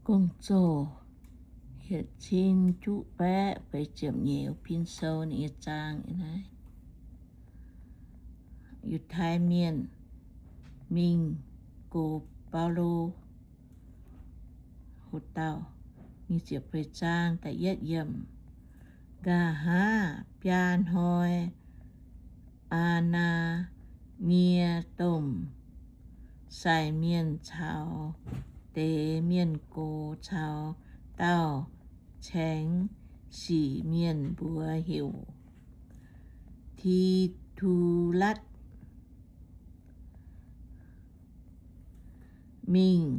Gong-zoh hietc cin juqv baeqv feix ziepc nyeic, pin sou ninh nyei zaang naaiv. Yiutai Mienh mingh gox Baulo. Ho dauh, nyic ziepc feix zaang da'yietv yiemc. Nqa'haav biaa hnoi, Aa^naa^nie domh sai mienh caux deix mienh gox caux dauh caengx sic mienh, mbuox heuc Ti^tu^latv, mingh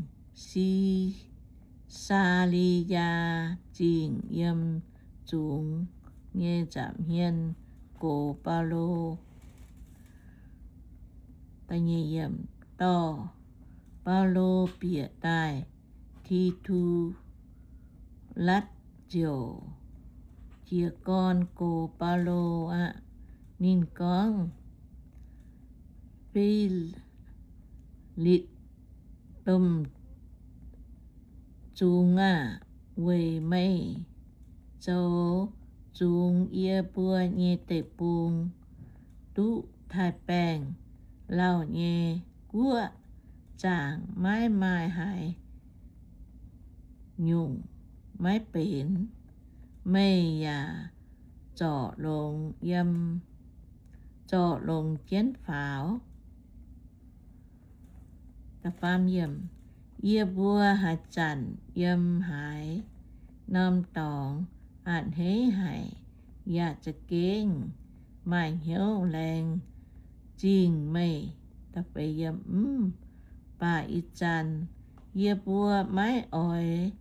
Si^saa^li^yaa Zingh yiem zungx nyei nza'hmien gox Baulo. Dorh Baulo bieqc daaih, Ti^tu^latv ziouc jiez gorn gox Baulo aqv. Ninh gorngv, Fi^litv domh zungx aah! Weic meih zoux zungx yie mbuo nyei deic-bung, duqv taaix-baengh lauh nyei guoqv zaangc maiv maaih haaix nyungc maiv benx. Meih yaac zorc longx yiem, zorc longx jienv faaux. Yie mbuo haaix zanc yiem haaix norm dorngx a'hneiv haic, yaac za'gengh maaih hnyouv laengz zingh meih. Mv baac ih zanc yie mbuo maiv oix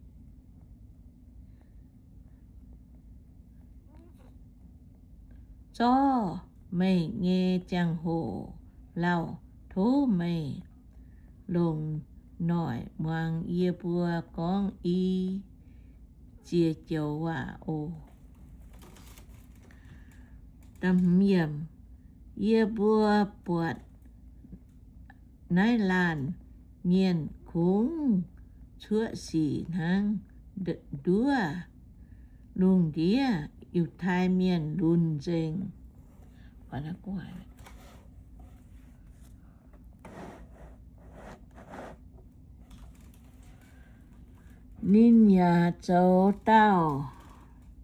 zorqv meih nyei ziangh hoc lauh. Tov meih longc noic muangx yie mbuo gorngv i ziex joux waac oc. Yie mbuo buatc naaiv laanh mienh kungx cuoqv sic hnangv nduov lungh ndiev Yiutai Mienh lunx nzengc. Ninh yaac zoux dauh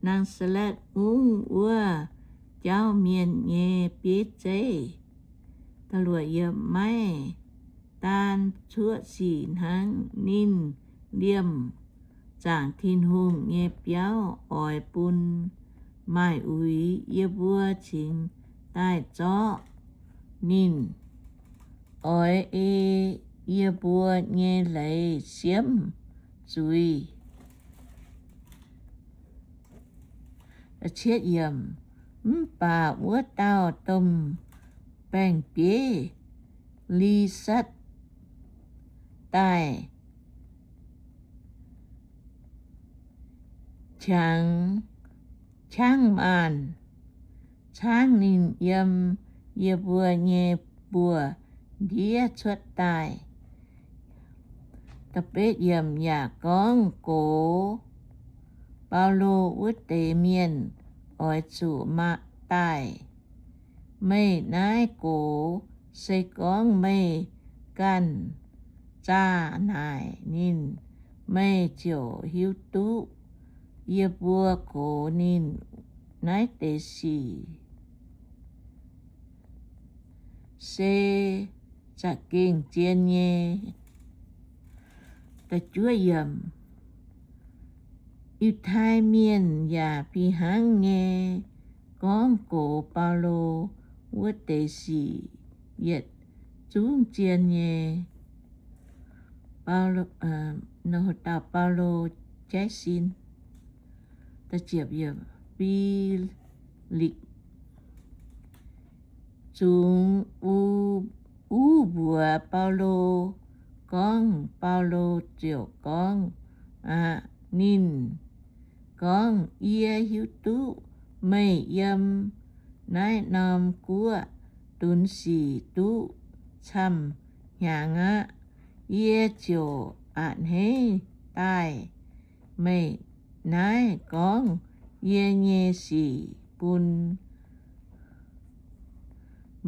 Naa^saa^letv Mungv wuov jauv mienh nyei bieiv zeiv. Maiv daan cuoqv sic hnangv, ninh liemh zaangc Tin-Hungh nyei biauv oix bun maaih uix yie mbuo cingx daaih zorqv ninh. Oix ei yie mbuo nyei leiz siemv zuiz. Mv baac wuov dauh domh baeng-bieiv Lisatv daaih qangx, qangv maanh caangv ninh yiem yie mbuo nyei buoz-ndiev cuotv daaih. Yaac gorngv gox Baulo wuov deix mienh oix zuqc daaih. Meih naaiv gox, se gorngv meih ganh zaah naaic ninh, meih ziouc hiuv duqv yie mbuo gox ninh naaiv deix sic se za'gengh zien nyei. Yiutai Mienh yaac fih hnangv nyei gorngv gox Baulo wuov deix sic yietc zungv zien nyei. Dauh Baulo jaiv sin. Filipv zungx uv mbuox Baulo gorngv, Baulo ziouc gorngv aqv. Ninh gorngv, Yie hiuv duqv meih yiem naaiv norm guoqv dunx sic duqv camv-hnyangx aqv. Yie ziouc a'hneiv daaih meih naaiv gorngv yie nyei sic bun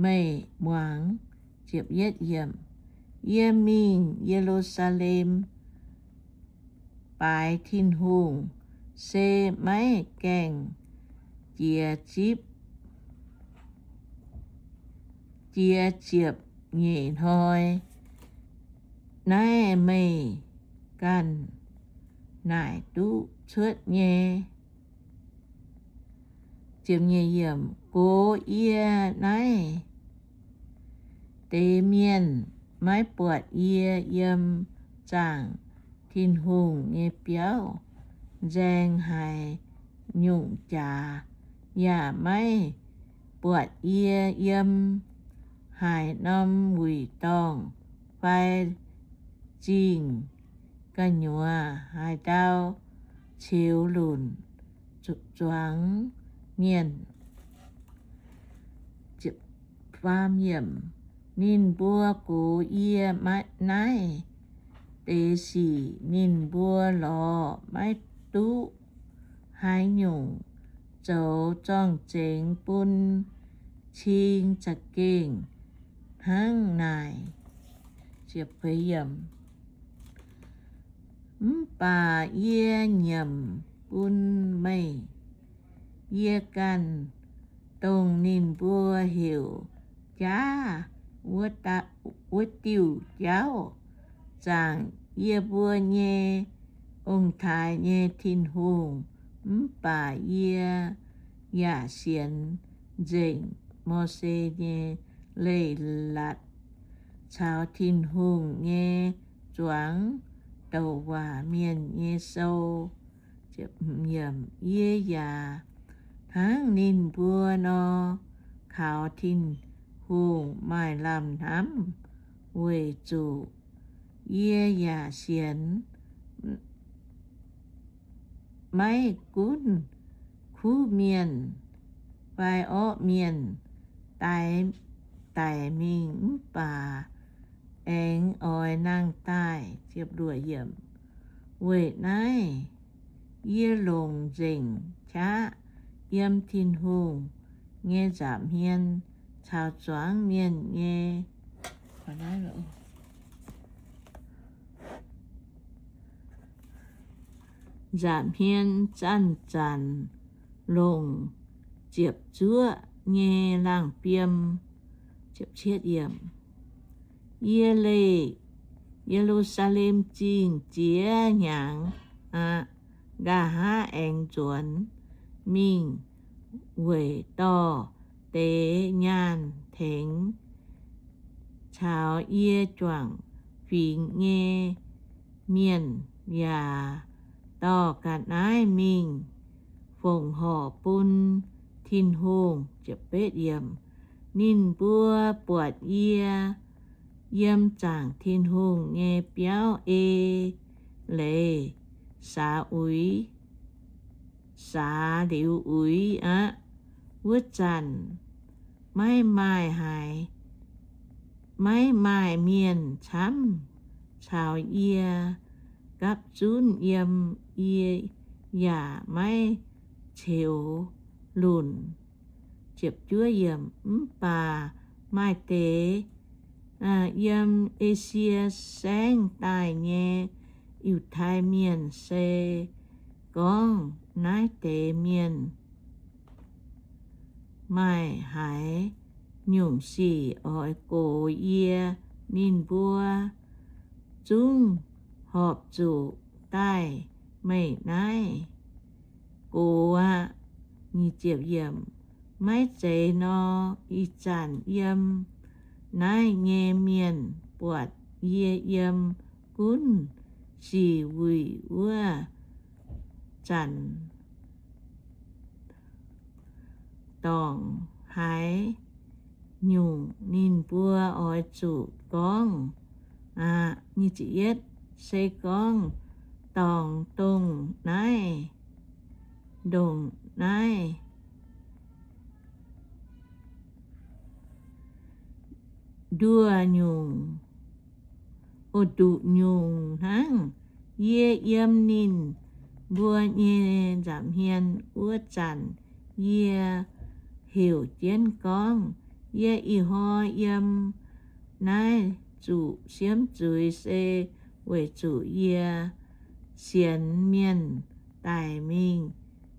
meih muangx. Yie mingh Ye^lu^saa^lem baaix Tin-Hungh se maiv gaengh jiex zipv, jiex ziepc nyeic hnoi. Naaiv meih ganh naaic duqv cuotv nyei. Gox yie naaiv deix mienh maiv buatc yie yiem zaangc Tin-Hungh nyei biauv nzaeng haaix nyungc jaax, yaac maiv buatc yie yiem haaix norm wuic dorngh fai zingh gu'nyuoz haaix ndau ceux lunc zuangx mienh. Ninh mbuo gox yie naaiv deix sic, ninh mbuo lorz maiv duqv haaix nyungc zoux zorng-zengx bun cing za'gengh hnangv naaic. Mv baac yie nyiemc bun meih, yie ganh dongh ninh mbuo heuc jaav wuov diuh jauv, zaangc yie mbuo nyei ong-taaix nyei Tin-Hungh. Mv baac yie yaac sienx nzengc Mose nyei Leiz-Latc caux Tin-Hungh nyei zuangx douc waac mienh nyei sou. Yie yaac hnangv ninh mbuo nor, kaux Tin-Hungh maaih lamh hnamv, weic zuqc yie yaac sienx maiv gunv kuv mienh fai orqv mienh daic mingh mv baac aengx oix nangh daaih. Weic naaiv yie longc nzengc qaqv yiem Tin-Hungh nyei nza'hmien caux zuangx mienh nyei nza'hmien zanc-zanc longc ziepc zuoqv nyei laangh fiem. Yie leih Ye^lu^saa^lem Zingh ziex hnyangx aqv. Nqa'haav aengx nzuonx mingh weic dorh deix nyaanh tengx caux yie juangc fingx nyei mienh yaac dorh ga'naaiv mingh fongc horc bun Tin-Hungh. Ninh mbuo buatc yie yiem zaangc Tin-Hungh nyei biauv ei leiz saax uix, saax liuz uix aqv. Wuov zanc maiv maaih haaix, maiv maaih mienh camv caux yie gapv zunv yiem, yie yaac maiv ceux lunc. Mv baac maaih deix yiem Esie Saengv daaih nyei Yiutai Mienh se gorngv naaiv deix mienh maaih haaix nyungc sic oix gox yie, ninh mbuo zungv horpc zuqc daaih meih naaiv gox aqv. Maiv zeiz nor, ih zanc yiem naaiv nyei mienh buatc yie yiem gunv sic wuic wuov zanc dorngc haaix nyungc ninh mbuo oix zuqc gorngv aqv. Se gorngv dorngc dongh naaiv, ndongc naaiv nduoh nyungc, oix nduqc nyungc hnangv Yie yiem ninh mbuo nyei nza'hmien wuov zanc, yie heuc jienv gorngv, Yie ih hnoi yiem naaiv zuqc siemv zuiz se weic zuqc yie sienx mienh daic mingh,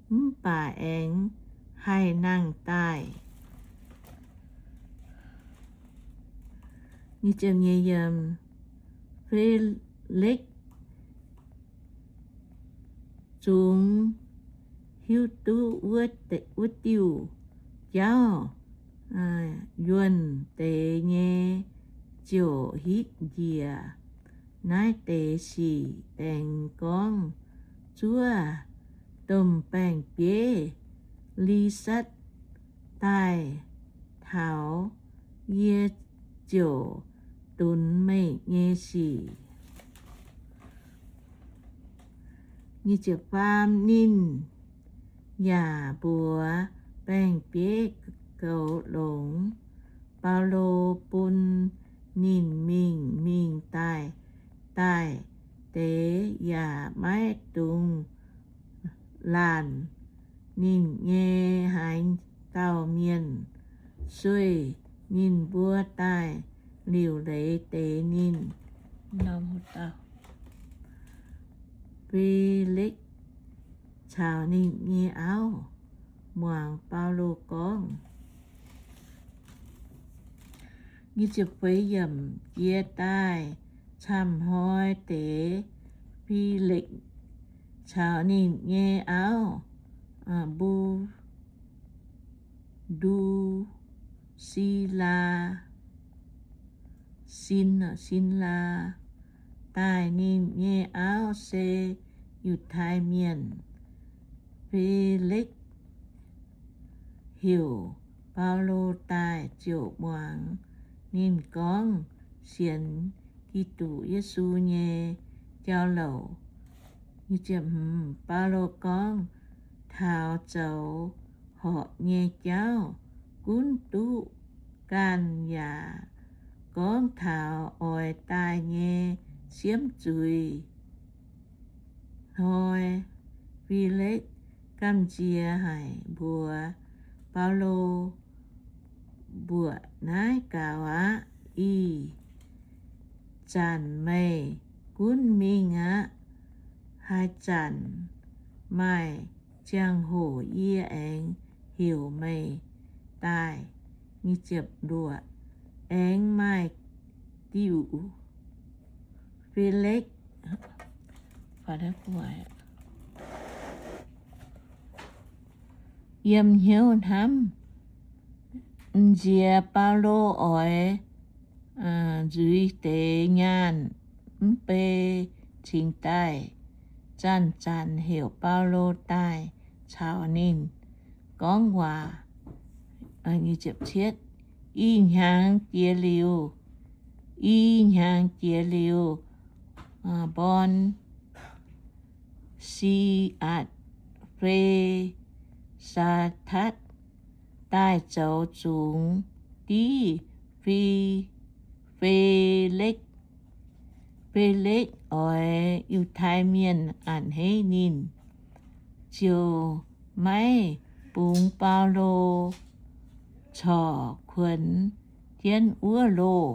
mv baac aengx haih nangh daaih. Felix zungx hiuv duqv wuov diuh jauv yuonh deix nyei, ziouc hitv njiec naaiv deix sic aengx gorngv, Zuov domh baeng-bieiv Lisatv daaih taux, yie ziouc dunx meih nyei sic. Ninh yaac mbuox baeng-bieiv goux longx Baulo, bun ninh mingh mingh daaih daaih deix, yaac maiv dungx laanh ninh nyei haaix dauh mienh. Sueih ninh mbuo daaih liuc leiz deix ninh. Felix caux ninh nyei auv muangx Baulo gorngv. Jiex daaih camv hnoi deix, Felix caux ninh nyei auv, Ndu- Ndusila, Sin- Sinlaa, daaih. Ninh nyei auv se Yiutai Mienh. Felix heuc Baulo daaih ziouc muangx ninh gorngv sienx Giduc Yesu nyei jauv-louc. Baulo gorngv, Taux zoux horpc nyei jauv gunv duqv ganh, yaac gorngv taux oix daaih nyei siemv zuiz. Hnoi Felix gamh nziex haic mbuox Baulo, Mbuoqc naaiv gaux aqv. Ih zanc meih gunv mingh aqv. Haaix zanc maaih ziangh hoc yie aengx heuc meih daaih. Aengx maaih diuh Felix yiem hnyouv hnamv nziex Baulo oix nzuiz deix nyaanh mv bei cingx daaih, zanc-zanc heuc Baulo daaih caux ninh gorngv waac. I hnyangx jiex liuz, i hnyangx jiex liuz, Born- siatc Fesatatv daaih zoux zungx div Fe- Felix. Felix oix Yiutai Mienh a'hneiv ninh, ziouc maiv bungx Baulo corc kuonx jienv wuov loh.